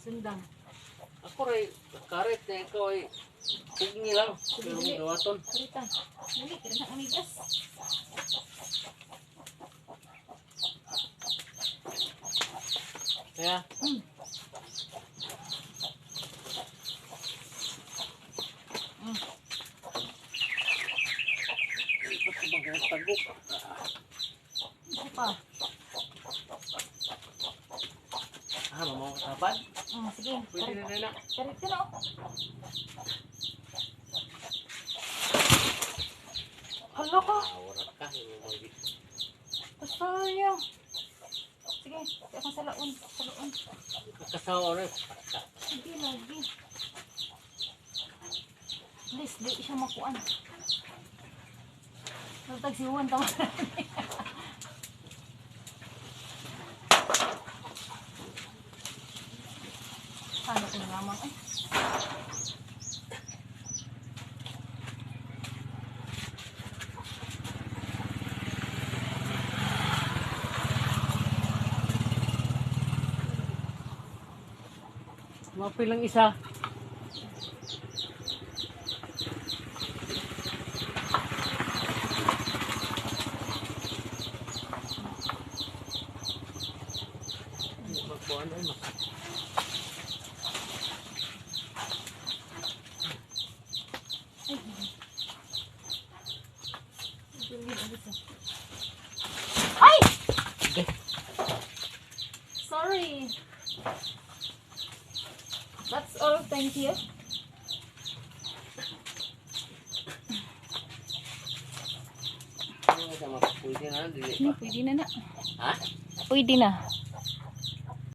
Sundang. Ako ray karet na ikaw ay pugni lang. Pero Dili. gawaton. Karita. Dali, kira na amigas. Kaya ito sa mga tagok. Isa pa. Ah, mamaw ka tapad? Sige. Pwede na na na. Karita na, oh. Hala ka. Ah, wala ka. Yung mga Kasayang. Sige, kaya akong salaon. Salaon. Kakasawa rin. Sige, lagi. Please, di siya makuan. Nagtag si Juan tama. Paano kung lamang ay? Mapilang isa. Magkuhan ay maka. Ay! Okay. Sorry. That's all. Thank you. Ano nga siya, pwede na, dili Hindi, pa. pwede na na. Ha? Pwede na.